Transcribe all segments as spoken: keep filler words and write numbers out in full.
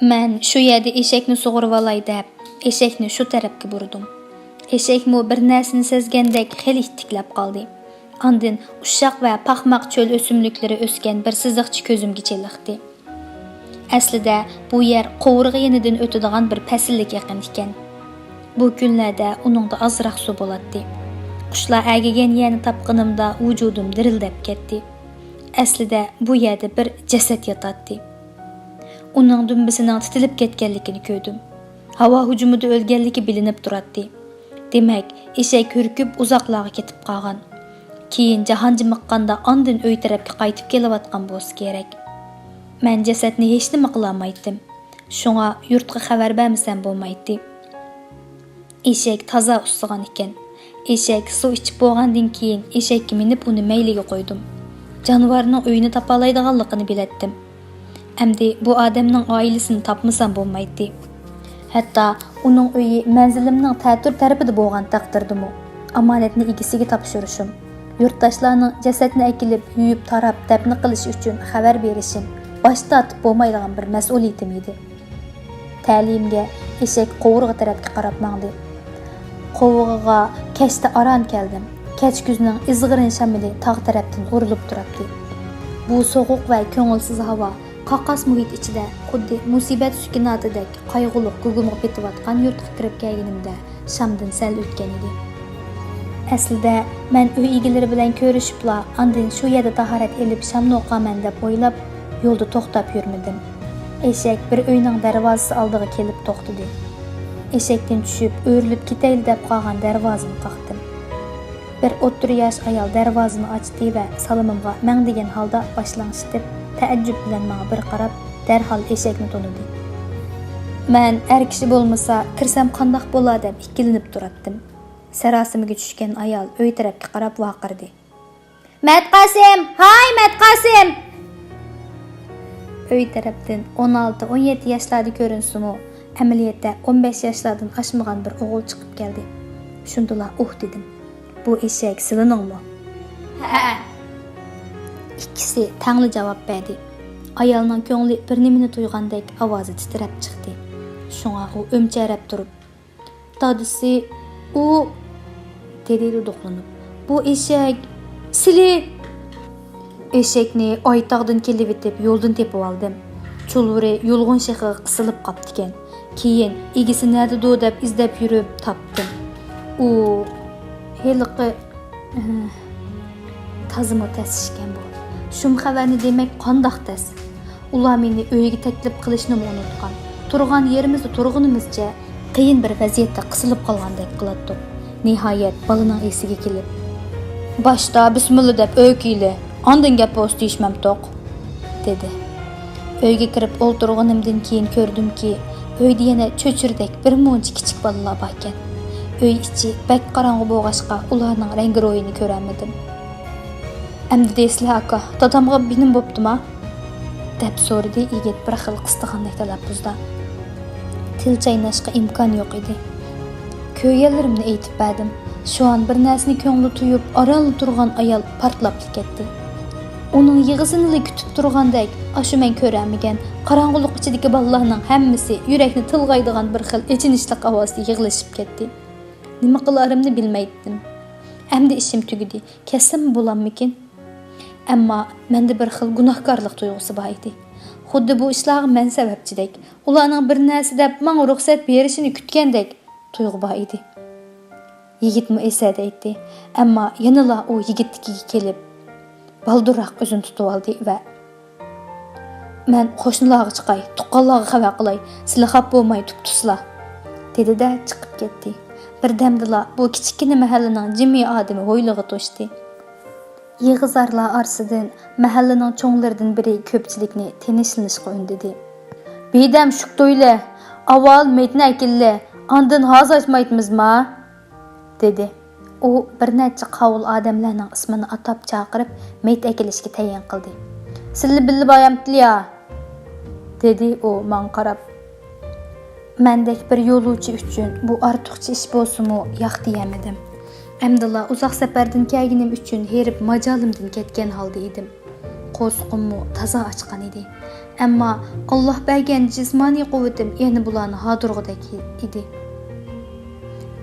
مەن شۇ يەردە ئېشەكنى سۇغۇرۇۋالاي دەپ، ئېشەكنى شۇ تەرەپكە بۇردۇم. ئېشەكمۇ بىر نەرسىنى سەزگەندەك خېلى ئىتتىكلەپ قالدى. ئاندىن ئۇششاق ۋە پاقماق چۆل ئۆسۈملۈكلىرى ئۆسكەن بىر سىزىقچە كۆزۈمگە چېلىقتى. ئەسلىدە بۇ يەر قوۋۇرغا يېنىدىن ئۆتىدىغان بىر پەسىللىك ئېقىن ئىكەن. بۇ كۈنلەردە ئۇنىڭدا ئازراق سۇ بولاتتى. قۇشلار ئەگىگەن يەرنى تاپقىنىمدا ۋۇجۇدۇم دىرىلدەپ كەتتى. ئەسلىدە بۇ يەردە بىر جەسەت ياتاتتى. ئۇنىڭ دۈمبىسىنىڭ تىتىلىپ كەتكەنلىكىنى كۆردۈم. ھاۋا ھۇجۇمىدا ئۆلگەنلىكى بىلىنىپ تۇراتتى. دېمەك، ئېشەك ھۈركۈپ ئۇزاقلارغا كېتىپ قالغان. كېيىن جاھان جىمىققاندا ئاندىن ئۆي تەرەپكە قايتىپ كېلىۋاتقان بولسا كېرەك. مەن جەسەتنى ھېچنېمە قىلالمايتتىم. شۇڭا يۇرتقا خەۋەر بەرمىسەم بولمايتتى. ئېشەك تازا ئۇسسىغان ئىكەن. ئېشەك سۇ ئىچىپ بولغاندىن كېيىن، ئېشەككە مىنىپ ئۇنى مەيلىگە قويدۇم. جانىۋارنىڭ ئۆيىنى تاپالايدىغانلىقىنى بىلەتتىم. ئەمدى بۇ ئادەمنىڭ ئائىلىسىنى تاپمىسام بولمايتتى. ھەتتا ئۇنىڭ ئۆيى مەنزىلىمنىڭ تەتۈر تەرىپىدە بولغان تەقدىردىمۇ، ئامانەتنى ئىگىسىگە تاپشۇرۇشۇم، يۇرتداشلارنىڭ جەسەتنى ئەكېلىپ، يۇيۇپ، تاراپ، دەپنە قىلىش ئۈچۈن خەۋەر بېرىشىم باش تارتىپ بولمايدىغان بىر مەسئۇلىيىتىم ئىدى. تەلىيىمگە ئېشەك قوۋۇرغا تەرەپكە قاراپ ماڭدى. قوۋۇرغىغا كەچتە ئاران كەلدىم. كەچكۈزنىڭ ئىزغىرىن شامىلى تاغ تەرەپتىن ئۇرۇلۇپ تۇراتتى. بۇ سوغۇق ۋە كۆڭۈلسىز ھاۋا، قاقاس مۇھىت ئىچىدە خۇددى مۇسىبەت سۈكۈناتىدەك قايغۇلۇق گۇگۇمغا پېتىۋاتقان يۇرتقا كىرىپ كەلگىنىمدە شامدىن سەل ئۆتكەن ئىدى. ئەسلىدە مەن ئۆي ئىگىلىرى بىلەن كۆرۈشۈپلا، ئاندىن شۇ يەردە تاھارەت ئېلىپ شامنى ئوقۇيمەن دەپ ئويلاپ، يولدا توختاپ يۈرمىدىم. ئېشەك بىر ئۆينىڭ دەرۋازىسى ئالدىغا كېلىپ توختىدى. ئېشەكتىن چۈشۈپ، ئۆرۈلۈپ كېتەيلى دەپ قالغان دەرۋازىنى قاقتىم. بىر ئوتتۇرا ياش ئايال دەرۋازىنى ئاچتى ۋە سالىمىمغا مەڭ دېگەن ھالدا باش لىڭشىتىپ، تەئەججۈپ بىلەن ماڭا بىر قاراپ، دەرھال ئېشەكنى تونۇدى. مەن ئەر كىشى بولمىسا، كىرسەم قانداق بولا دەپ ئىككىلىنىپ تۇراتتىم. ساراسىمىگە چۈشكەن ئايال ئۆي تەرەپكە قاراپ ۋارقىرىدى. مەتقاسىم! ھاي، مەتقاسىم! ئۆي تەرەپتىن ئون ئالتە، ئون يەتتە ياشلاردا كۆرۈنسىمۇ، ئەمەلىيەتتە ئون بەش ياشلاردىن ئاشمىغان بىر ئوغۇل چىقىپ كەلدى. شۇندىلا ئۇھ دېدىم. بۇ ئېشەك سىلىنىڭمۇ؟ ھەئە. ئىككىسى تەڭلا جاۋاب بەردى. ئايالنىڭ كۆڭلى بىر نېمىنى تۇيغاندەك ئاۋازى تىترەپ چىقتى. شۇڭا ئۇ ئۆمچەرەپ تۇرۇپ، دادىسى، ئۇ، دېدى دۇدۇقلىنىپ. بۇ ئېشەك، سىلى! ئېشەكنى ئايتاغدىن كېلىۋېتىپ يولدىن تېپىۋالدىم. چۇلۋۇرى يۇلغۇن شېخىغا قىسىلىپ قاپتىكەن. كېيىن ئىگىسى نەدىدۇ دەپ ئىزدەپ يۈرۈپ تاپتىم. ئۇ، ھېلىقى، تازىمۇ تەس ئىشكەن بۇ. شۇم خەۋەرنى دېمەك قانداق تەس. ئۇلار مېنى ئۆيىگە تەكلىپ قىلىشنىمۇ ئۇنتقان. تۇرغان يېرىمىزدە تۇرغىنىمىزچە قىيىن بىر ۋەزىيەتتە قىسىلىپ قالغاندەك قىلاتتۇق. نىھايەت بالىنىڭ ئېسىگە كېلىپ، باشتا بىسمىللا دەپ ئۆركىيلى، ئاندىن گەپ بولسا دېيىشمەمتۇق، دېدى. ئۆيگە كىرىپ ئولتۇرغىنىمدىن كېيىن كۆردۈمكى، ئۆيدە يەنە چۆچۈرىدەك بىر مۇنچە كىچىك بالىلار باركەن. ئۆي ئىچى بەك قاراڭغۇ بولغاچقا، ئۇلارنىڭ رەڭگىرويىنى كۆرەلمىدىم. ئەمدى دەيسىلە، ئاكا، دادامغا بىنىم بوپتىما؟ دەپ سورىدى يىگىت بىر خىل قىستىغاندەك تەلەپپۇزدا. تىل چايناشقا ئىمكان يوق ئىدى. كۆرگەنلىرىمنى ئېيتىپ بەردىم. شۇئان بىر نەرسىنى كۆڭلى تۇيۇپ، ئارانلا تۇرغان ئايال پارتلاپلا كەتتى. ئۇنىڭ يىغىسىنىلا كۈتۈپ تۇرغاندەك، ئاشۇ مەن كۆرەلمىگەن قاراڭغۇلۇق ئىچىدىكى بالىلارنىڭ ھەممىسى يۈرەكنى تىلغايدىغان بىر خىل ئېچىنىشلىق ئاۋازدا يىغلىشىپ كەتتى. نېمە قىلارىمنى بىلمەيتتىم. ئەمدى ئىشىم تۈگىدى. كەتسەممۇ بولاممىكىن؟ ئەمما مەندە بىر خىل گۇناھكارلىق تۇيغۇسى بار ئىدى. خۇددى بۇ ئىشلارغا مەن سەۋەبچىدەك، ئۇلارنىڭ بىر نەرسە دەپ ماڭا رۇخسەت بېرىشىنى كۈتكەندەك تۇيغۇ بار ئىدى. يىگىتمۇ ئېسەدەيتتى، ئەمما يەنىلا ئۇ يىگىتتىكىگە كېلىپ، بالدۇرراق ئۆزىنى تۇتۇۋالدى ۋە، مەن قوشنىلارغا چىقاي، تۇغقانلارغا خەۋەر قىلاي، سىلە خاپا بولماي تۇپتۇسىلا، دېدى-دە، چىقىپ كەتتى. بىردەمدىلا بۇ كىچىككىنە مەھەللىنىڭ جىمى ئادىمى ھويلىغا توشتى. يىغا-زارلار ئارىسىدىن مەھەللىنىڭ چوڭلىرىدىن بىرى كۆپچىلىكنى تىنچلىنىشقا ئۈندىدى. بىدەم شۈك تويلى، ئاۋۋال مېيىتنى ئەكېلىلى، ئاندىن ھازا ئاچمايتمىزما؟ دېدى. ئۇ بىر نەچچە قاۋۇل ئادەملەرنىڭ ئىسمىنى ئاتاپ چاقىرىپ، مېيىت ئەكېلىشكە تەيىن قىلدى. سىلى بىللە بايامتىلىيا؟ دېدى ئۇ ماڭا قاراپ. مەندەك بىر يولۇچى ئۈچۈن بۇ ئارتۇقچە ئىش بولسىمۇ ياق دېيەلمىدىم. ئەمدىلا ئۇزاق سەپەردىن كەلگىنىم ئۈچۈن ھېرىپ ماجالىمدىن كەتكەن ھالدا ئىدىم. قورسىقىممۇ تازا ئاچقان ئىدى. ئەمما ئاللاھ بەرگەن جىسمانىي قۇۋۋىتىم يەنە بۇلارنى ھاردۇرغۇدەك ئىدى.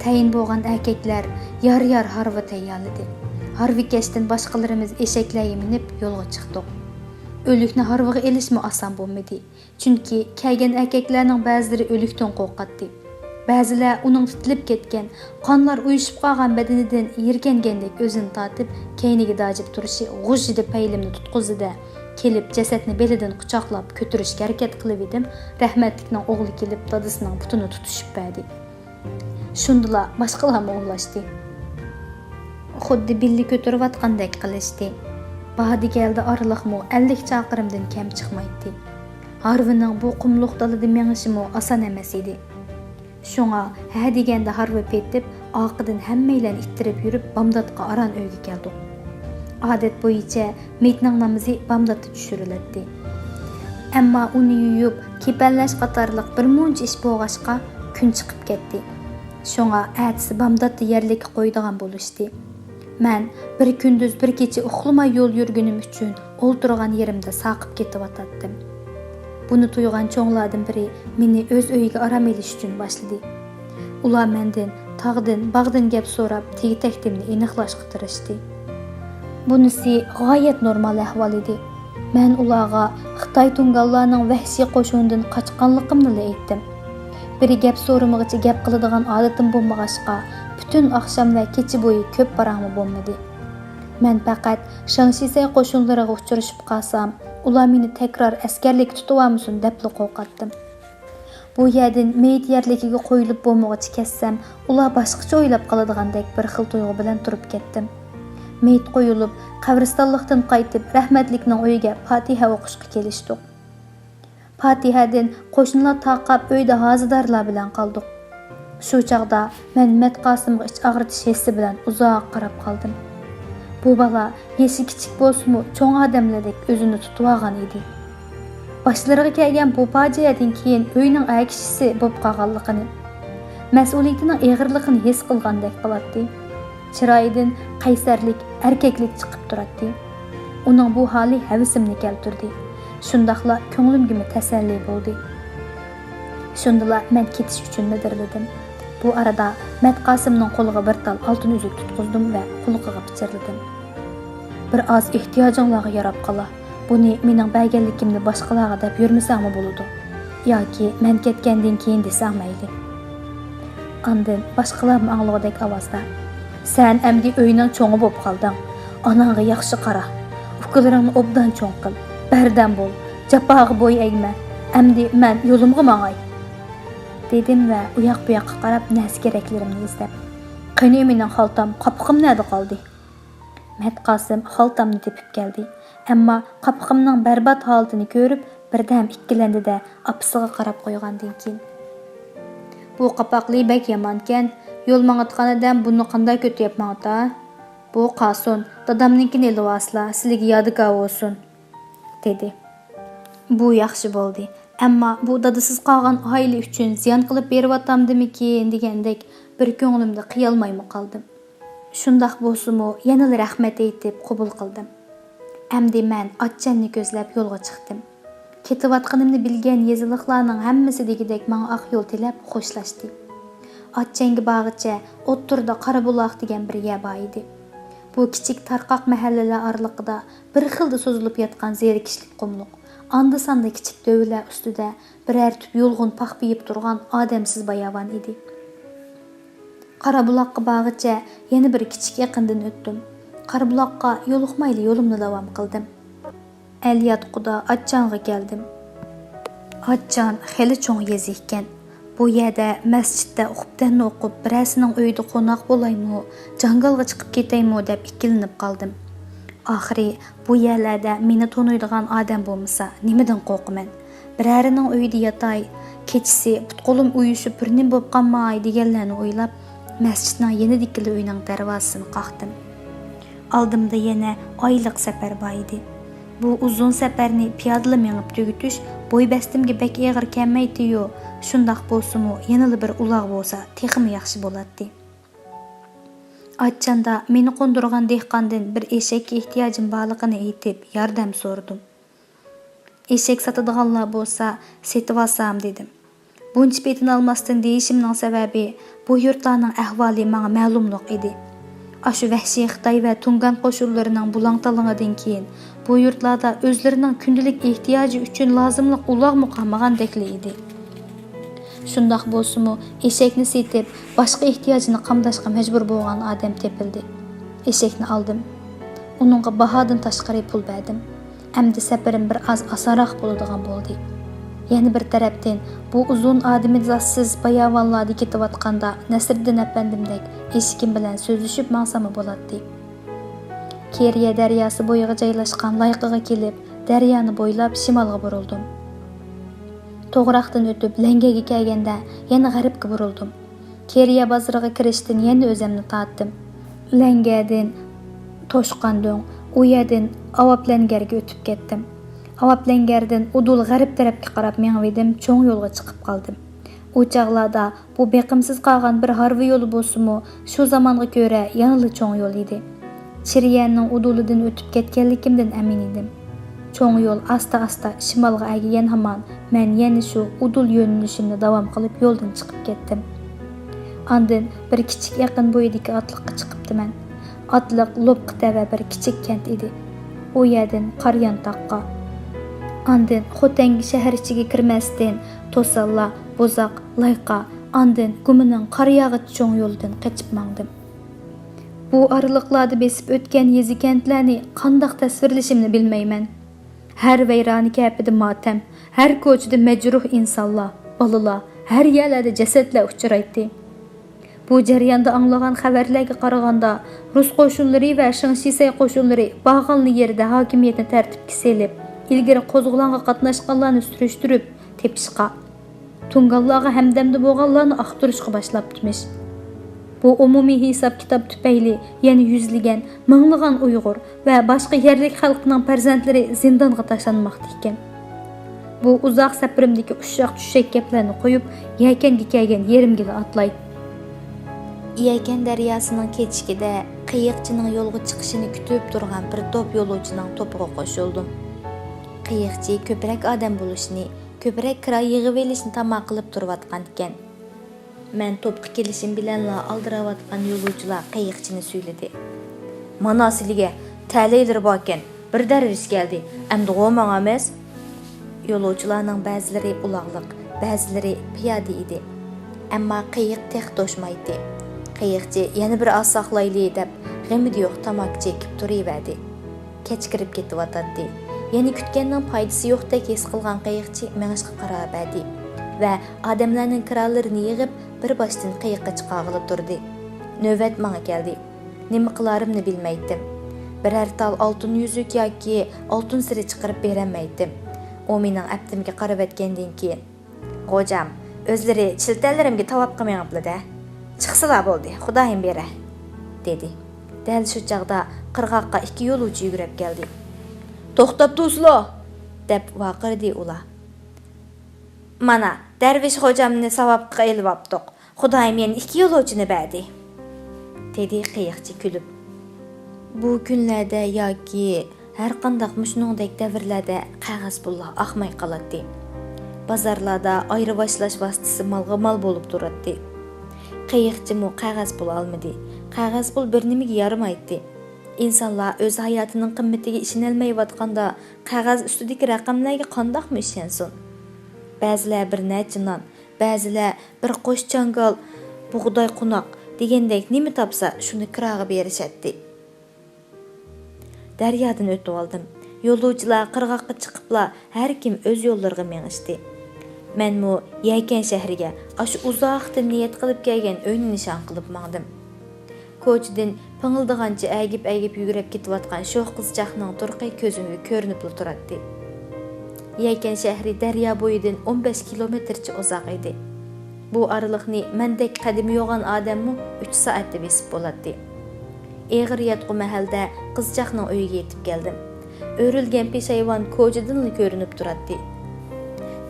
تەيىن بولغان ئەركەكلەر يار-يار ھارۋا تەييارلىدى. ھارۋىكەشتىن باشقىلىرىمىز ئېشەكلەرگە مىنىپ يولغا چىقتۇق. ئۆلۈكنى ھارۋىغا ئېلىشمۇ ئاسان بولمىدى. چۈنكى كەلگەن ئەركەكلەرنىڭ بەزىلىرى ئۆلۈكتىن قورقاتتى. بەزىلەر ئۇنىڭ تىتىلىپ كەتكەن، قانلار ئۇيۇشۇپ قالغان بەدىنىدىن يىركەنگەندەك ئۆزىنى تارتىپ، كەينىگە داجىپ تۇرۇشى غۇژژىدە پەيلىمنى تۇتقۇزدى-دە، كېلىپ جەسەتنى بېلىدىن قۇچاقلاپ كۆتۈرۈشكە ھەرىكەت قىلىۋىدىم، رەھمەتلىكنىڭ ئوغلى كېلىپ دادىسىنىڭ پۇتىنى تۇتۇشۇپ بەردى. شۇندىلا باشقىلارمۇ ئۇۋۇلاشتى. خۇددى بىللە كۆتۈرۈۋاتقاندەك قىلىشتى. باردى-كەلدى ئارىلىقمۇ ئەللىك چاقىرىمدىن كەم چىقمايتتى. ھارۋىنىڭ بۇ قۇملۇق دالىدا مېڭىشىمۇ ئاسان ئەمەس ئىدى. شۇڭا ھە دېگەندە ھارۋا پېتىپ، ئارقىدىن ھەممەيلەن ئىتتىرىپ يۈرۈپ، بامداتقا ئاران ئۆيگە كەلدۇق. ئادەت بويىچە مېيىتنىڭ نامىزى بامداتتا چۈشۈرۈلەتتى. ئەمما ئۇنى يۇيۇپ، كېپەنلەش قاتارلىق بىر مۇنچە ئىش بولغاچقا، كۈن چىقىپ كەتتى. شۇڭا ئەتىسى بامداتتا يەرلىككە قويىدىغان بولۇشتى. مەن بىر كۈندۈز، بىر كېچە ئۇخلىماي يول يۈرگىنىم ئۈچۈن ئولتۇرغان يېرىمدە ساقىپ كېتىۋاتاتتىم. بۇنى تۇيغان چوڭلاردىن بىرى مېنى ئۆز ئۆيىگە ئارام ئېلىش ئۈچۈن باشلىدى. ئۇلار مەندىن تاغدىن، باغدىن گەپ سوراپ، تېگى-تەكتىمنى ئېنىقلاشقا تىرىشتى. بۇنىسى غايەت نورمال ئەھۋال ئىدى. مەن ئۇلارغا خىتاي تۇڭگانلارنىڭ ۋەھشىي قوشۇنىدىن قاچقانلىقىمنىلا ئېيتتىم. بىرى گەپ سورىمىغۇچە گەپ قىلىدىغان ئادىتىم بولمىغاچقا، پۈتۈن ئاخشام ۋە كېچە بويى كۆپ پاراڭمۇ بولمىدى. مەن پەقەت شاڭشىسەي قوشۇنلىرىغا ئۇچرىشىپ قالسام، ئۇلار مېنى تەكرار ئەسكەرلىككە تۇتۇۋالمىسۇن دەپلا قورقاتتىم. بۇ يەردىن مېيىت يەرلىكىگە قويۇلۇپ بولمىغۇچە كەتسەم، ئۇلار باشقىچە ئويلاپ قالىدىغاندەك بىر خىل تۇيغۇ بىلەن تۇرۇپ كەتتىم. مېيىت قويۇلۇپ، قەبرىستانلىقتىن قايتىپ، رەھمەتلىكنىڭ ئۆيىگە پاتىھە ئوقۇشقا كېلىشتۇق. پاتىھەدىن قوشنىلار تارقاپ، ئۆيدە ھازىدارلار بىلەن قالدۇق. شۇ چاغدا مەن مەتقاسىمغا ئىچ ئاغرىتىش ھېسسى بىلەن ئۇزاق قاراپ قالدىم. بۇ بالا يېشى كىچىك بولسىمۇ، چوڭ ئادەملەردەك ئۆزىنى تۇتۇۋالغان ئىدى. باشلىرىغا كەلگەن بۇ پاجىئەدىن كېيىن ئۆينىڭ ئەر كىشىسى بولۇپ قالغانلىقىنى، مەسئۇلىيىتىنىڭ ئېغىرلىقىنى ھېس قىلغاندەك قىلاتتى. چىرايىدىن قەيسەرلىك، ئەركەكلىك چىقىپ تۇراتتى. ئۇنىڭ بۇ ھالى ھەۋىسىمنى كەلتۈردى. شۇنداقلا كۆڭلۈمگىمۇ تەسەللى بولدى. شۇندىلا مەن كېتىش ئۈچۈن مىدىرلىدىم. بۇ ئارىدا مەتقاسىمنىڭ قولىغا بىر تال ئالتۇن ئۈزۈك تۇتقۇزدۇم ۋە قۇلىقىغا پىچىرلىدىم. بىر ئاز ئېھتىياجىڭلارغا ياراپ قالا. بۇنى مېنىڭ بەرگەنلىكىمنى باشقىلارغا دەپ يۈرمىسەڭمۇ بولىدۇ. ياكى مەن كەتكەندىن كېيىن دېسەڭ مەيلى. ئاندىن باشقىلارمۇ ئاڭلىغۇدەك ئاۋازدا، سەن ئەمدى ئۆينىڭ چوڭى بولۇپ قالدىڭ. ئاناڭغا ياخشى قارا. ئۇكىلىرىڭنى ئوبدان چوڭ قىل. بەردەم بول. جاپاغا بويۇن ئەگمە. ئەمدى مەن يولۇمغا ماڭاي. دېدىم ۋە ئۇياق-بۇياققا قاراپ نەرسە-كېرەكلىرىمنى ئىزدەپ، قېنى مېنىڭ خالتام، قاپىقىم نەدە قالدى؟ مەتقاسىم خالتامنى تېپىپ كەلدى. ئەمما قاپىقىمنىڭ بەربات ھالىتىنى كۆرۈپ، بىردەم ئىككىلەندى-دە، ئاپىسىغا قاراپ قويغاندىن كېيىن، بۇ قاپاقلى بەك يامانكەن. يول ماڭىدىغان ئادەم بۇنى قانداق كۆتۈرۈپ ماڭىتا؟ بۇ قالسۇن، دادامنىڭكىنى ئېلىۋالسىلا، سىلىگە يادىكار بولسۇن، دېدى. بۇ ياخشى بولدى. ئەمما بۇ دادىسىز قالغان ئائىلە ئۈچۈن زىيان قىلىپ بېرىۋاتامدىمىكىن دېگەندەك بىر كۆڭلۈمدە قىيالمايمۇ قالدىم. شۇنداق بولسىمۇ، يەنىلا رەھمەت ئېيتىپ قوبۇل قىلدىم. ئەمدى مەن ئاچچاننى كۆزلەپ يولغا چىقتىم. كېتىۋاتقىنىمنى بىلگەن يېزىلىقلارنىڭ ھەممىسى دېگۈدەك ماڭا ئاق يول تىلەپ خوشلاشتى. ئاچچانگە بارغىچە ئوتتۇرىدا قارابۇلاق دېگەن بىر يەر بار ئىدى. بۇ كىچىك تارقاق مەھەللىلەر ئارىلىقىدا بىر خىلدا سوزۇلۇپ ياتقان زېرىكىشلىك قۇملۇق. ئاندا-ساندا كىچىك دۆۋىلەر ئۈستىدە بىرەر تۈپ يۇلغۇن پاخپىيىپ تۇرغان ئادەمسىز باياۋان ئىدى. قارابۇلاققا بارغىچە يەنە بىر كىچىك ئېقىندىن ئۆتتۈم. قارابۇلاققا يولۇقمايلا يولۇمنى داۋام قىلدىم. ئەلياتقۇدا ئاچچانغا كەلدىم. ئاچچان خېلى چوڭ يېزا ئىكەن. بۇ يەردە مەسچىتتە ئۇقۇپتەننى ئوقۇپ، بىرەرسىنىڭ ئۆيىدە قوناق بولايمۇ، جاڭگالغا چىقىپ كېتەيمۇ دەپ ئىككىلىنىپ قالدىم. ئاخىرى بۇ يەرلەردە مېنى تونۇيدىغان ئادەم بولمىسا، نېمىدىن قورقىمەن؟ بىرەرىنىڭ ئۆيىدە ياتاي، كېچىسى پۇت-قولۇم ئۇيۇشۇپ بىر نېمە بولۇپ قالماي دېگەنلەرنى ئويلاپ، مەسچىتنىڭ يېنىدىكىلا ئۆينىڭ دەرۋازىسىنى قاقتىم. ئالدىمدا يەنە ئايلىق سەپەر بار ئىدى. بۇ ئۇزۇن سەپەرنى پىيادىلا مېڭىپ تۈگىتىش بوي بەستىمگە بەك ئېغىر كەلمەيتتىيۇ، شۇنداق بولسىمۇ يەنىلا بىر ئۇلاغ بولسا تېخىمۇ ياخشى بولاتتى. ئاچچاندا مېنى قوندۇرغان دېھقاندىن بىر ئېشەككە ئېھتىياجىم بارلىقىنى ئېيتىپ ياردەم سورىدىم. ئېشەك ساتىدىغانلار بولسا سېتىۋالسام دېدىم. بۇنچە پېتىنالماستىن دېيىشىمنىڭ سەۋەبى، بۇ يۇرتلارنىڭ ئەھۋالى ماڭا مەلۇملۇق ئىدى. ئاشۇ ۋەھشىي خىتاي ۋە تۇڭگان قوشۇنلىرىنىڭ بۇلاڭ-تالىڭىدىن كېيىن، بۇ يۇرتلاردا ئۆزلىرىنىڭ كۈندىلىك ئېھتىياجى ئۈچۈن لازىملىق ئۇلاغمۇ قالمىغاندەكلا ئىدى. شۇنداق بولسىمۇ، ئېشەكنى سېتىپ، باشقا ئېھتىياجنى قامداشقا مەجبۇر بولغان ئادەم تېپىلدى. ئېشەكنى ئالدىم. ئۇنىڭغا باھادىن تاشقىرى پۇل بەردىم. ئەمدى سەپىرىم بىر ئاز ئاسانراق بولىدىغان بولدى. يەنە بىر تەرەپتىن، بۇ ئۇزۇن ئادىمى زاتسىز باياۋانلاردا كېتىۋاتقاندا، نەسرىدىن ئەپەندىمدەك ئېشىكىم بىلەن سۆزلىشىپ ماڭساممۇ بولاتتى. كېرىيە دەرياسى بويىغا جايلاشقان لايقىغا كېلىپ، دەريانى بويلاپ شىمالغا بۇرۇلدۇم. توغراقتىن ئۆتۈپ، لەڭگەرگە كەلگەندە، يەنە غەربكە بۇرۇلدۇم. كېرىيە بازىرىغا كىرىشتىن يەنە ئۆزۈمنى تارتتىم. لەڭگەردىن توشقاندۆڭ، ئۇ يەردىن ئاۋاپ لەڭگەرگە ئۆتۈپ كەتتىم. ئاۋاپ لەڭگەردىن ئۇدۇل غەرب تەرەپكە قاراپ مېڭىۋىدىم، چوڭ يولغا چىقىپ قالدىم. ئۇ چاغلاردا بۇ بېقىمسىز قالغان بىر ھارۋا يولى بولسىمۇ، شۇ زامانغا كۆرە يەنىلا چوڭ يول ئىدى. چىرىيەننىڭ ئۇدۇلىدىن ئۆتۈپ كەتكەنلىكىمدىن ئەمىن ئىدىم. چوڭ يول ئاستا-ئاستا شىمالغا ئەگىگەن ھامان، مەن يەنە شۇ ئۇدۇل يۆنىلىشىمنى داۋام قىلىپ يولدىن چىقىپ كەتتىم. ئاندىن بىر كىچىك ئېقىن بويىدىكى ئاتلىققا چىقىپتىمەن. ئاتلىق لوپقا تەۋە بىر كىچىك كەنت ئىدى. ئۇ يەردىن قارىيانتاغقا، ئاندىن خوتەنگە شەھەر ئىچىگە كىرمەستىن، توسانلا، بوزاق، لايقا، ئاندىن گۇمىنىڭ قارىياغىچ چوڭ يولىدىن قېچىپ ماڭدىم. بۇ ئارىلىقلاردا بېسىپ ئۆتكەن يېزا-كەنتلەرنى قانداق تەسۋىرلىشىمنى بىلمەيمەن. ھەر ۋەيرانە كەپىدە ماتەم، ھەر كوچىدا مەجرۇھ ئىنسانلار، بالىلار، ھەر يەرلەردە جەسەتلەر ئۇچرايتتى. بۇ جەرياندا ئاڭلىغان خەۋەرلەرگە قارىغاندا، رۇس قوشۇنلىرى ۋە شېڭ شىسەي قوشۇنلىرى بارغانلا يېرىدە ھاكىمىيەتنى تەرتىپكە سېلىپ، ئىلگىرى قوزغىلاڭغا قاتناشقانلارنى سۈرۈشتۈرۈپ تېپىشقا، تۇڭگانلارغا ھەمدەمدە بولغانلارنى ئاختۇرۇشقا باشلاپتىمىش. بۇ ئومۇمىي ھېساب-كىتاب تۈپەيلى يەنە يۈزلىگەن، مىڭلىغان ئۇيغۇر ۋە باشقا يەرلىك خەلقنىڭ پەرزەنتلىرى زىندانغا تاشلانماقتا ئىكەن. بۇ ئۇزاق سەپىرىمدىكى ئۇششاق-چۈششەك گەپلەرنى قويۇپ، يەكەنگە كەلگەن يېرىمگىلا ئاتلاي. يەكەن دەرياسىنىڭ كېچىكىدە قېيىقچىنىڭ يولغا چىقىشىنى كۈتۈپ تۇرغان بىر توپ يولۇچىنىڭ توپىغا قوشۇلدۇم. قېيىقچى كۆپرەك ئادەم بولۇشنى، كۆپرەك كىرا يىغىۋېلىشنى تاما قىلىپ تۇرۇۋاتقانىكەن. مەن توپقا كېلىشىم بىلەنلا ئالدىراۋاتقان يولۇچىلار قېيىقچىنى سۈيلىدى. مانا سىلىگە، تەلەيلىرى باركەن، بىر دەرۋىش كەلدى، ئەمدىغۇ ماڭىمىز؟ يولۇچىلارنىڭ بەزىلىرى ئۇلاغلىق، بەزىلىرى پىيادە ئىدى. ئەمما قېيىق تېخى توشمايتتى. قېيىقچى يەنە بىر ئاز ساقلايلى دەپ، غېمىدى يوق تاماكا چېكىپ تۇرۇۋەردى. كەچ كىرىپ كېتىۋاتاتتى. يەنە كۈتكەننىڭ پايدىسى يوقتەك ھېس قىلغان قېيىقچى مېڭىشقا قارار بەردى ۋە ئادەملەرنىڭ كىرالىرىنى يىغىپ، بىر باشتىن قېيىققا چىقارغىلى تۇردى. نۆۋەت ماڭا كەلدى. نېمە قىلارىمنى بىلمەيتتىم. بىرەر تال ئالتۇن يۈزۈك ياكى ئالتۇن سىرى چىقىرىپ بېرەلمەيتتىم. ئۇ مېنىڭ ئەپتىمگە قارىۋەتكەندىن كېيىن، «خوجام، ئۆزلىرى چىلتەنلىرىمگە تاۋاپقا مېڭىپلا-دە. چىقسىلا بولدى، خۇدايىم بېرە» دېدى. دەل شۇ چاغدا قىرغاققا ئىككى يولۇچى يۈگۈرۈپ كەلدى. «توختاپ تۇرسىلا!» دەپ ۋارقىرىدى ئۇلار. «مانا، دەرۋىش خوجامنى ساۋابقا ئېلىۋاپتۇق. خۇدايىم يەنە ئىككى يولۇچىنى بەردى» دېدى قېيىقچى كۈلۈپ. بۇ كۈنلەردە ياكى ھەرقانداق مۇشۇنىڭدەك دەۋرلەردە قەغەز پۇللار ئاقماي قالاتتى. بازارلاردا ئايرىۋاشلاش ۋاسىتىسى مالغا مال بولۇپ تۇراتتى. قېيىقچىمۇ قەغەز پۇل ئالمىدى. قەغەز پۇل بىر نېمىگە يارىمايتتى. ئىنسانلار ئۆز ھاياتىنىڭ قىممىتىگە ئىشىنەلمەيۋاتقاندا، قەغەز ئۈستىدىكى رەقەملەرگە قانداقمۇ ئىشەنسۇن؟ بەزىلەر بىر نەچچە نان، بەزىلەر بىر قوش چاڭگال، بۇغداي قوناق دېگەندەك نېمە تاپسا، شۇنى كىراغا بېرىشەتتى. دەريادىن ئۆتۈۋالدىم. يولۇچىلار قىرغاققا چىقىپلا، ھەركىم ئۆز يوللىرىغا مېڭىشتى. مەنمۇ يەكەن شەھىرىگە ئاشۇ ئۇزاقتىن نىيەت قىلىپ كەلگەن ئۆينى نىشان قىلىپ ماڭدىم. كوچىدىن پىڭىلدىغانچە ئەگىپ-ئەگىپ يۈگۈرۈپ كېتىۋاتقان شوخ قىزچاقنىڭ تۇرقى كۆزۈمگە كۆرۈنۈپلا تۇراتتى. يەكەن شەھىرى دەريا بويىدىن ئون بەش كىلومېتىرچە ئۇزاق ئىدى. بۇ ئارىلىقنى مەندەك قەدىمى يوغان ئادەممۇ ئۈچ سائەتتە بېسىپ بولاتتى. ئېغىر ياتقۇ مەھەلدە قىزچاقنىڭ ئۆيىگە يېتىپ كەلدىم. ئۆرۈلگەن پېشايۋان كوچىدىنلا كۆرۈنۈپ تۇراتتى.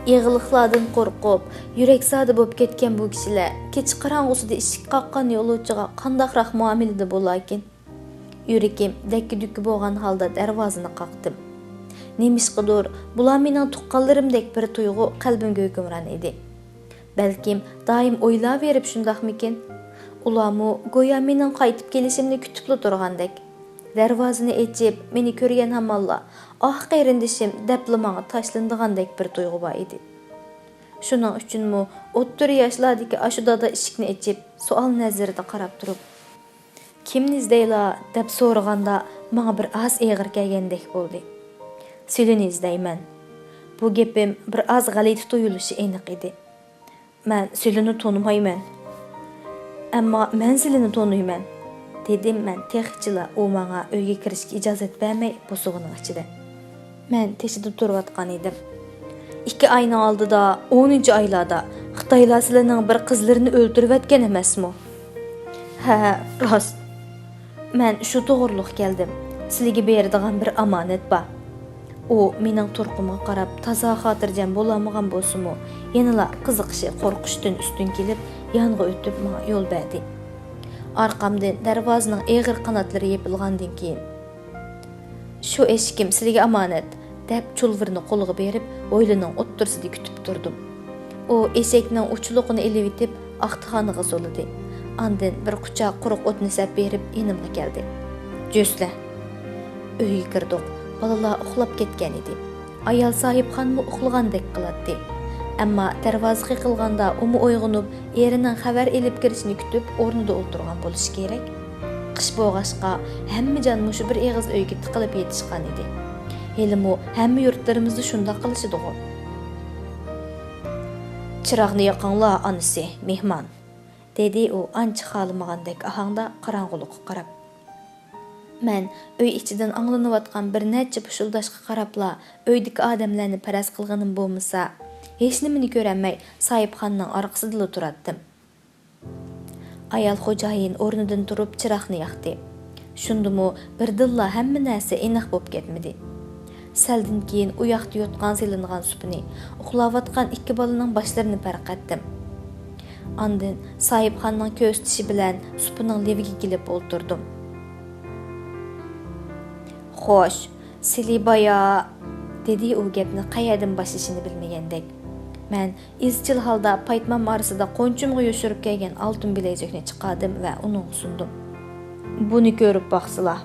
ئېغىرلىقلاردىن قورقۇپ، يۈرەكزادە بولۇپ كەتكەن بۇ كىشىلەر كېچە قاراڭغۇسىدا ئىشىك قاققان يولۇچىغا قانداقراق مۇئامىلىدە بولاركىن؟ يۈرىكىم دەككە-دۈككە بولغان ھالدا دەرۋازىنى قاقتىم. نېمىشقىدۇر، بۇلار مېنىڭ تۇغقانلىرىمدەك بىر تۇيغۇ قەلبىمگە ھۆكۈمران ئىدى. بەلكىم دائىم ئويلاۋېرىپ شۇنداقمىكىن؟ ئۇلارمۇ گويا مېنىڭ قايتىپ كېلىشىمنى كۈتۈپلا تۇرغاندەك. دەرۋازىنى ئېچىپ، مېنى كۆرگەن ھامانلا، «ئاھ، قېرىندىشىم» دەپلا ماڭا تاشلىنىدىغاندەك بىر تۇيغۇ بار ئىدى. شۇنىڭ ئۈچۈنمۇ ئوتتۇرا ياشلاردىكى ئاشۇ دادا ئىشىكنى ئېچىپ، سوئال نەزىرىدە قاراپ تۇرۇپ، «كىمنى ئىزدەيلا؟» دەپ سورىغاندا، ماڭا بىر ئاز ئېغىر كەلگەندەك بولدى. «سىلىنى ئىزدەيمەن.» بۇ گېپىم بىر ئاز غەلىتە تۇيۇلۇشى ئېنىق ئىدى. «مەن سىلىنى تونۇمايمەن.» «ئەمما مەن سىلىنى تونۇيمەن.» دېدىم مەن تېخىچىلا ئۇ ماڭا ئۆيگە كىرىشكە ئىجازەت بەرمەي بوسۇغىنىڭ ئىچىدە. مەن تېشىدا تۇرۇۋاتقان ئىدىم. «ئىككى ئاينىڭ ئالدىدا، ئونىنچى ئايلاردا خىتايلار سىلەرنىڭ بىر قىزلىرىنى ئۆلتۈرۈۋەتكەن ئەمەسمۇ؟» «ھە، راست.» «مەن شۇ توغرۇلۇق كەلدىم. سىلىگە بېرىدىغان بىر ئامانەت بار.» ئۇ مېنىڭ تۇرقۇمغا قاراپ تازا خاتىرجەم بولالمىغان بولسىمۇ، يەنىلا قىزىقىشى قورقۇشتىن ئۈستۈن كېلىپ، يانغا ئۆتۈپ ماڭا يول بەردى. ئارقامدىن دەرۋازىنىڭ ئېغىر قاناتلىرى يېپىلغاندىن كېيىن، «شۇ ئېشىكىم سىلىگە ئامانەت» دەپ، چۇلۋۇرنى قولىغا بېرىپ، ھويلىنىڭ ئوتتۇرىسىدا كۈتۈپ تۇردۇم. ئۇ ئېشەكنىڭ ئۇچلۇقىنى ئېلىۋېتىپ، ئاختىخانىغا سولىدى. ئاندىن بىر قۇچاق قۇرۇق ئوتنى سەپ بېرىپ، يېنىمغا كەلدى. «جۆسلە.» ئۆيگە كىردۇق. بالىلار ئۇخلاپ كەتكەن ئىدى. ئايال ساھىبخانمۇ ئۇخلىغاندەك قىلاتتى. ئەمما دەرۋازا قېقىلغاندا ئۇمۇ ئويغىنىپ، ئېرىنىڭ خەۋەر ئېلىپ كىرىشىنى كۈتۈپ، ئورنىدا ئولتۇرغان بولۇشى كېرەك. قىش بولغاچقا، ھەممە جان مۇشۇ بىر ئېغىز ئۆيگە تىقىلىپ يېتىشقان ئىدى. ھېلىمۇ ھەممە يۇرتلىرىمىزدا شۇنداق قىلىشىدىغۇ. «چىراغنى يېقىڭلار، ئانىسى، مېھمان.» دېدى ئۇ ئانچە خالىمىغاندەك ئاھاڭدا قاراڭغۇلۇققا قاراپ. مەن ئۆي ئىچىدىن ئاڭلىنىۋاتقان بىر نەچچە پۇشۇلداشقا قاراپلا ئۆيدىكى ئادەملەرنى پەرەز قىلغىنىم بولمىسا، ھېچنېمىنى كۆرەلمەي ساھىبخانىنىڭ ئارقىسىدىلا تۇراتتىم. ئايال خوجايىن ئورنىدىن تۇرۇپ چىراغنى ياقتى. شۇندىمۇ بىردىنلا ھەممە نەرسە ئېنىق بولۇپ كەتمىدى. سەلدىن كېيىن ئۇ ياقتا يوتقان سېلىنغان سۇپىنى، ئۇخلاۋاتقان ئىككى بالىنىڭ باشلىرىنى پەرقەتتىم. ئاندىن ساھىبخاننىڭ كۆرسىتىشى بىلەن سۇپىنىڭ لېۋىگە كېلىپ ئولتۇردۇم. «خوش، سىلى بايا»، دېدى ئۇ گەپنى قەيەردىن باشلىشىنى بىلمىگەندەك. مەن ئىزچىل ھالدا پايتمام ئارىسىدا قونچۇمغا يوشۇرۇپ كەلگەن ئالتۇن بىلەيزۈكنى چىقاردىم ۋە ئۇنىڭغا سۇندۇم. «بۇنى كۆرۈپ باقسىلا.»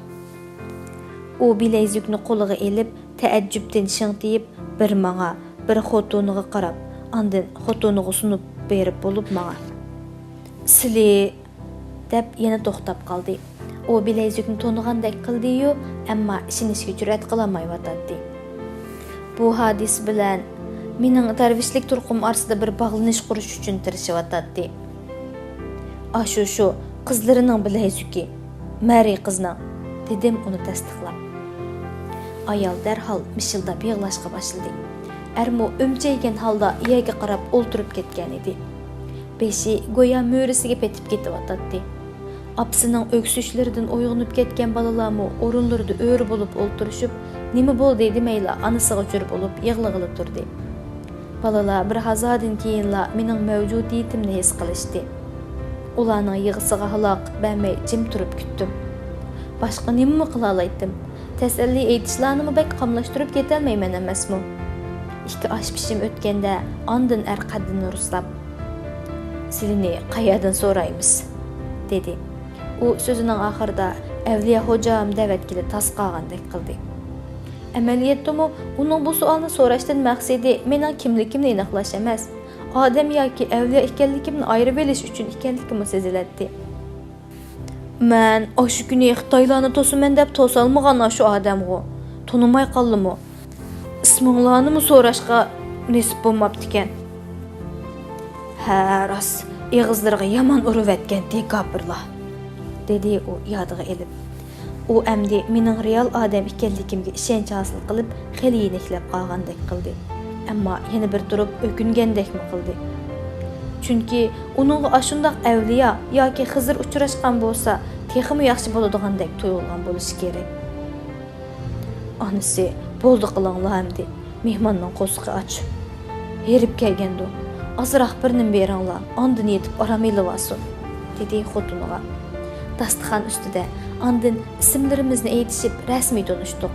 ئۇ بىلەيزۈكنى قولىغا ئېلىپ، تەئەججۈپتىن شىڭتىيىپ، بىر ماڭا، بىر خوتۇنىغا قاراپ، ئاندىن خوتۇنىغا سۇنۇپ بېرىپ بولۇپ ماڭا، «سىلى» دەپ يەنە توختاپ قالدى. ئۇ بىلەيزۈكنى تونۇغاندەك قىلدىيۇ، ئەمما ئىشىنىشكە جۈرئەت قىلالمايۋاتاتتى. بۇ ھادىسە بىلەن مېنىڭ دەرۋىشلىك تۇرقۇم ئارىسىدا بىر باغلىنىش قۇرۇش ئۈچۈن تىرىشىۋاتاتتى. «ئاشۇ، شۇ، قىزلىرىنىڭ بىلەيزۈكى، مەرى قىزنىڭ»، دېدىم ئۇنى تەستىقلاپ. ئايال دەرھال مىشىلداپ يىغلاشقا باشلىدى. ئەرمۇ ئۈمچەيگەن ھالدا يەرگە قاراپ ئولتۇرۇپ كەتكەن ئىدى. بېشى گويا مۈرىسىگە پېتىپ كېتىۋاتاتتى. ئاپىسىنىڭ ئۆكسۈشلىرىدىن ئويغىنىپ كەتكەن بالىلارمۇ ئورۇنلىرىدا ئۆرە بولۇپ ئولتۇرۇشۇپ، «نېمە بولدى؟» دېمەيلا ئانىسىغا جۈر بولۇپ يىغلىغىلى تۇردى. بالىلار بىر ھازادىن كېيىنلا مېنىڭ مەۋجۇدىيىتىمنى ھېس قىلىشتى. ئۇلارنىڭ يىغىسىغا ھالاقىت بەرمەي جىم تۇرۇپ كۈتتۈم. باشقا نېمىمۇ قىلالايتتىم؟ تەسەللى ئېيتىشلارنىمۇ بەك قاملاشتۇرۇپ كېتەلمەيمەن ئەمەسمۇ؟ ئىككى ئاش پىشىم ئۆتكەندە ئاندىن ئەر قەددىنى رۇسلاپ، «سىلىنى قەيەردىن سورايمىز؟» دېدى. ئۇ سۆزىنىڭ ئاخىرىدا «ئەۋلىيا خوجام» دەۋەتكىلى تاس قالغاندەك قىلدى. ئەمەلىيەتتىمۇ ئۇنىڭ بۇ سوئالنى سوراشتىن مەقسىتى مېنىڭ كىملىكىمنى ئېنىقلاش ئەمەس، ئادەم ياكى ئەۋلىيا ئىكەنلىكىمنى ئايرىۋېلىش ئۈچۈن ئىكەنلىكىمۇ سېزىلەتتى. «مەن ئاشۇ كۈنى خىتايلارنى توسىمەن دەپ توسالمىغان ئاشۇ ئادەمغۇ. تونۇماي قالدىمۇ. ئىسمىڭلارنىمۇ سوراشقا نېسىپ بولماپتىكەن.» «ھە، راست، ئېغىزلىرىغا يامان ئۇرۇۋەتكەنتى كاپىرلار»، دېدى ئۇ يادىغا ئېلىپ. ئۇ ئەمدى مېنىڭ رېئال ئادەم ئىكەنلىكىمگە ئىشەنچ ھاسىل قىلىپ، خېلى يېنىكلەپ قالغاندەك قىلدى. ئەمما يەنە بىر تۇرۇپ ئۆكۈنگەندەكمۇ قىلدى. چۈنكى ئۇنىڭغا ئاشۇنداق ئەۋلىيا ياكى خىزىر ئۇچراشقان بولسا، تېخىمۇ ياخشى بولىدىغاندەك تۇيۇلغان بولۇشى كېرەك. «ئانىسى، بولدى قىلىڭلار ئەمدى، مېھماننىڭ قورسىقى ئاچ. ھېرىپ كەلگەندۇ، ئازراق بىر نېمە بېرىڭلار، ئاندىن يېتىپ ئارام ئېلىۋالسۇن»، دېدى خوتۇنىغا. داستىخان ئۈستىدە ئاندىن ئىسىملىرىمىزنى ئېيتىشىپ رەسمىي تونۇشتۇق.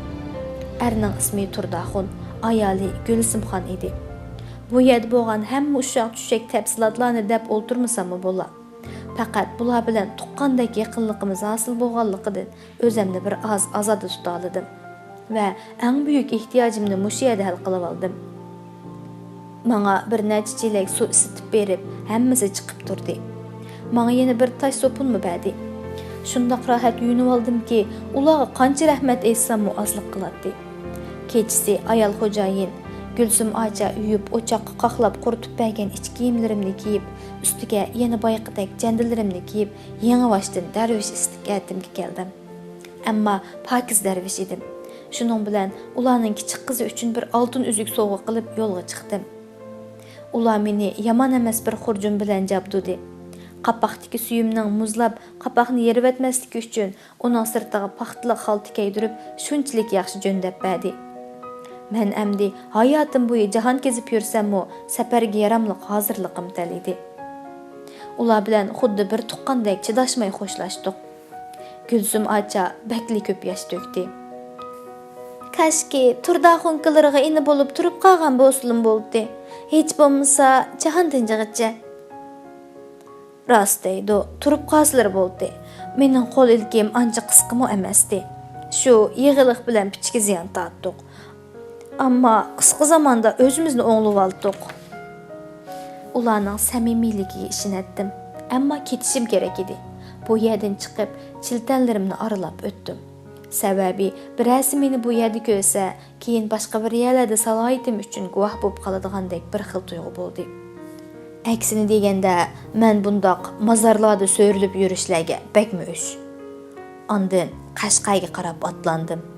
ئەرنىڭ ئىسمى تۇرداخۇن، ئايالى گۈلسۈمخان ئىدى. بۇ يەردە بولغان ھەممە ئۇششاق-چۈششەك تەپسىلاتلارنى دەپ ئولتۇرمىساممۇ بولا. پەقەت بۇلار بىلەن تۇغقاندەك يېقىنلىقىمىز ھاسىل بولغانلىقىدىن، ئۆزۈمنى بىر ئاز ئازادە تۇتالىدىم ۋە ئەڭ بۈيۈك ئېھتىياجىمنى مۇشۇ يەردە ھەل قىلىۋالدىم. ماڭا بىر نەچچە چېلەك سۇ ئىسسىتىپ بېرىپ، ھەممىسى چىقىپ تۇردى. ماڭا يەنە بىر تاش سوپۇنمۇ بەردى. شۇنداق راھەت يۇيۇنۇۋالدىمكى، ئۇلارغا قانچە رەھمەت ئېيتساممۇ ئازلىق قىلاتتى. كېچىسى ئايال خوجايىن گۈلسۈم ئاچا يۇيۇپ، ئوچاققا قاقلاپ قۇرۇتۇپ بەرگەن ئىچ كىيىملىرىمنى كىيىپ، ئۈستىگە يەنە بايىقىدەك جەندىلىرىمنى كىيىپ، يېڭىباشتىن دەرۋىش ئىستىك ئەتىمگە كەلدىم. ئەمما پاكىز دەرۋىش ئىدىم. شۇنىڭ بىلەن ئۇلارنىڭ كىچىك قىزى ئۈچۈن بىر ئالتۇن ئۈزۈك سوۋغا قىلىپ يولغا چىقتىم. ئۇلار مېنى يامان ئەمەس بىر خۇرجۇن بىلەن جابدۇدى. قاپاقتىكى سۈيۈمنىڭ مۇزلاپ، قاپاقنى يېرىۋەتمەسلىكى ئۈچۈن ئۇنىڭ سىرتىغا پاختىلىق خالتا كىيدۈرۈپ، شۇنچىلىك ياخشى جۆندەپ بەردى. مەن ئەمدى ھاياتىم بويى جاھان كېزىپ يۈرسەممۇ، سەپەرگە ياراملىق ھازىرلىقىم تەل ئىدى. ئۇلار بىلەن خۇددى بىر تۇغقاندەك چىداشماي خوشلاشتۇق. گۈلسۈم ئاچا بەكلا كۆپ ياش تۆكتى. كاشكى، تۇرداخۇنكىلىرىغا ئىنى بولۇپ تۇرۇپ قالغان بولسىلىمۇ بولدى. ھېچ بولمىسا، جاھان تىنچىغىچە. راست دەيدۇ، تۇرۇپ قالسىلىرى بولدى. مېنىڭ قول ئىلكىم ئانچە قىسقىمۇ ئەمەستى. شۇ يېغىلىق بىلەن پىچىكى زىيان تارتتۇق. ئەمما قىسقا زاماندا ئۆزىمىزنى ئوڭلىۋالدۇق. ئۇلارنىڭ سەمىمىيلىكىگە ئىشىنەتتىم، ئەمما كېتىشىم كېرەك ئىدى. بۇ يەردىن چىقىپ، چىلتەنلىرىمنى ئارىلاپ ئۆتتۈم. سەۋەبى، بىرەرسى مېنى بۇ يەردە كۆرسە، كېيىن باشقا بىر يەرلەردە سالاھىيىتىم ئۈچۈن گۇۋاھ بولۇپ قالىدىغاندەك بىر خىل تۇيغۇ بولدى. ئەكسىنى دېگەندە، مەن بۇنداق مازارلاردا سۆرىلىپ يۈرۈشلەرگە بەكمۇ ئۆچ. ئاندىن قەشقەرگە قاراپ ئاتلاندىم.